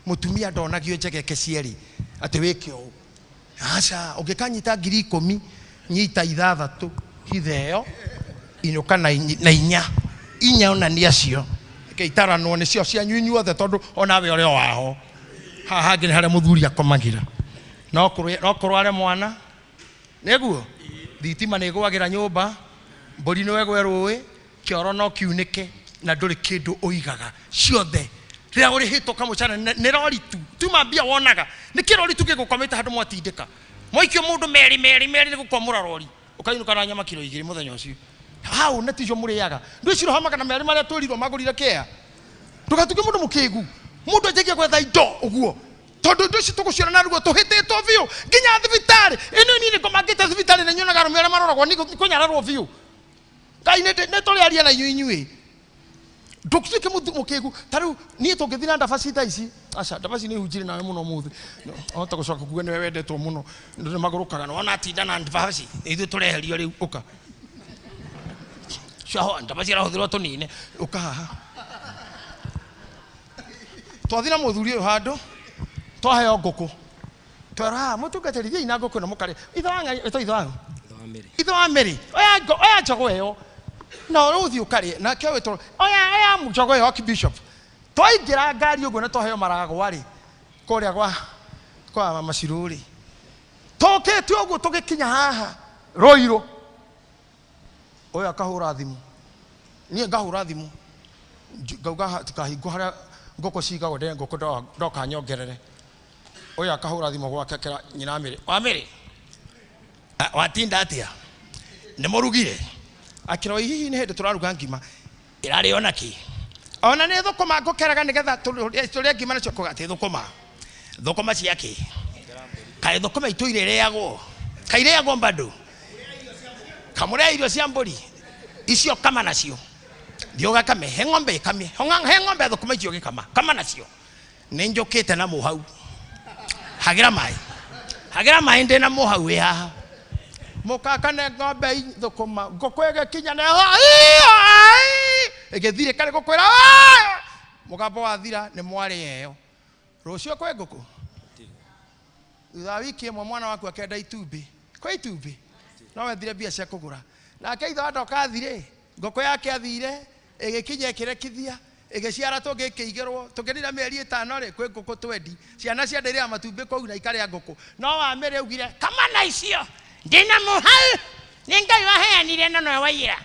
Mũtumia ndonagio njegeke cierĩ atĩ wĩke ũũ. Aca, ũngĩkanyita 10,000, nyita 6, hitha ĩyo, inũka na inya. Inya ona nĩ acio. Reke itaranwo nĩcio cianyu inyuothe tondũ onawe ũrĩ o waho. Haha hangĩ nĩ harĩa mũthuri akomagĩra. No kũrware mwana, nĩguo? Thitima nĩ ĩgũagĩra nyũmba, mbũri no ĩgwe rũĩ, kĩoro no kiunĩke na ndũrĩ kĩndũ ũigaga. Ciothe. Rĩrĩa ũrĩhĩtwo kamũcara nĩ rori tu. Tuma mbia wonaga. Nĩ kĩrori tu gĩgũkomete handũ mwatindĩka. Mwaikio mũndũ merĩ, merĩ, merĩ nĩ gũkwamũra rori. Ũkainũka na nyama kiro 2 mũthenya ũcio. Hau nĩ ticio mũrĩaga. Ndũĩ ciroha 200 marĩa twĩrirwo magũrire kĩa. Ndũgatuĩke mũndũ mũkĩgu. Mũndũ anjagia gwetha indo ũguo. Tondũ indo ici tũgũciona na ruo tũhĩtĩtwo biũ nginya thibitarĩ. Ĩno niĩ nĩ ngomangĩte thibitarĩ na nyonaga arũme arĩa maroragwo nĩ kũnyararwo biũ. Ngai nĩ tũrĩaria na inyuĩ inyuĩ. Ndũtuĩke mũkĩgu. Ta rĩu niĩ tũngĩthiĩ na ndabaci thaa ici. Aca, ndabaci nĩ hunjire nawe mũno ũmũthĩ. Hota gũcoka kuga nĩwe wendetwo mũno. Nĩ magũrũkaga. Nĩwona atinda na ndabaci. Ithuĩ tũreherio rĩu. Ũka. Cio ndabaci ĩrahũthĩrwo tũnine. Ũka haha. Twathiĩ na mũthuri ũyũ handũ, twaheo ngũkũ. Twerwo, mũtungatĩri, thiĩi na ngũkũ ĩno mũkarĩe. Ithe wa Ngai, ĩtwo ithe wa ũ? Ithe wa Mary. Oya oya njogoo ĩyo. Na ũthiĩ ũkarĩe. Nake ũgĩtwo, oya njogoo ĩyo Archbishop. Twaingĩra ngari ũguo na twaheo maragwa rĩ, kũrĩa kwa Mama Shirũ rĩ. Tũkĩte ũguo tũgĩkinya haha Rũirũ. Ũyũ akahũra thimũ. Niĩ ngahũra thimũ. Ngauga tikahingwo harĩa ngũkũ cigagwo, ndĩre ngũkũ ndoka nyongerere. Ũyũ akahũra thimũ gwake akĩra nyina Mary, wa Mary, watinda atĩa? Nĩ mũrugire? Akĩra, hihi nĩ hĩndĩ tũraruga ngima. Ĩrarĩo na kĩ? Ona nĩ thũkũma ngũkeraga nĩgetha tũrĩe ngima nacio. Kuga atĩ thũkũma. Thũkũma cia kĩ? Kaĩ thũkũma itũire ĩrĩagwo? Kaĩ irĩagwo bado? Kamũrĩa irio cia mbũri? Icio kama nacio. Thiĩ ũgakame, he ng'ombe ĩkame. He ng'ombe thũkũma icio ũgĩkama. Kama nacio. Nĩ njũkĩte na mũhau. Hagĩra maĩ. Hagĩra maĩ ndĩ na mũhau wĩ haha. Mũkaka nĩ ng'ombe thũkũma. Ngũkũ ĩgĩkinya nĩ ĩgĩthirĩka nĩ gũkwĩra, mũgambo wathira nĩ mwarĩ ĩyo. Rũciũ kwĩ ngũkũ? Thutha wa wiki ĩmwe mwana waku akenda itumbĩ. Kwĩ itumbĩ? No wethire mbia cia kũgũra. Nake ithe wa ndoka athire, ngũkũ yake athire, ĩgĩkinya ĩkĩrekithia, ĩgĩciara tũngĩ ĩkĩigĩrwo. Tũngĩrira mĩeri 5 rĩ, kwĩ ngũkũ twendi. Ciana cia ndĩrĩaga matumbĩ kũu na ikarĩa ngũkũ. No wa Mary augire, kama na icio, ndĩna mũhau, nĩ Ngai waheanire na nowe waiyĩra.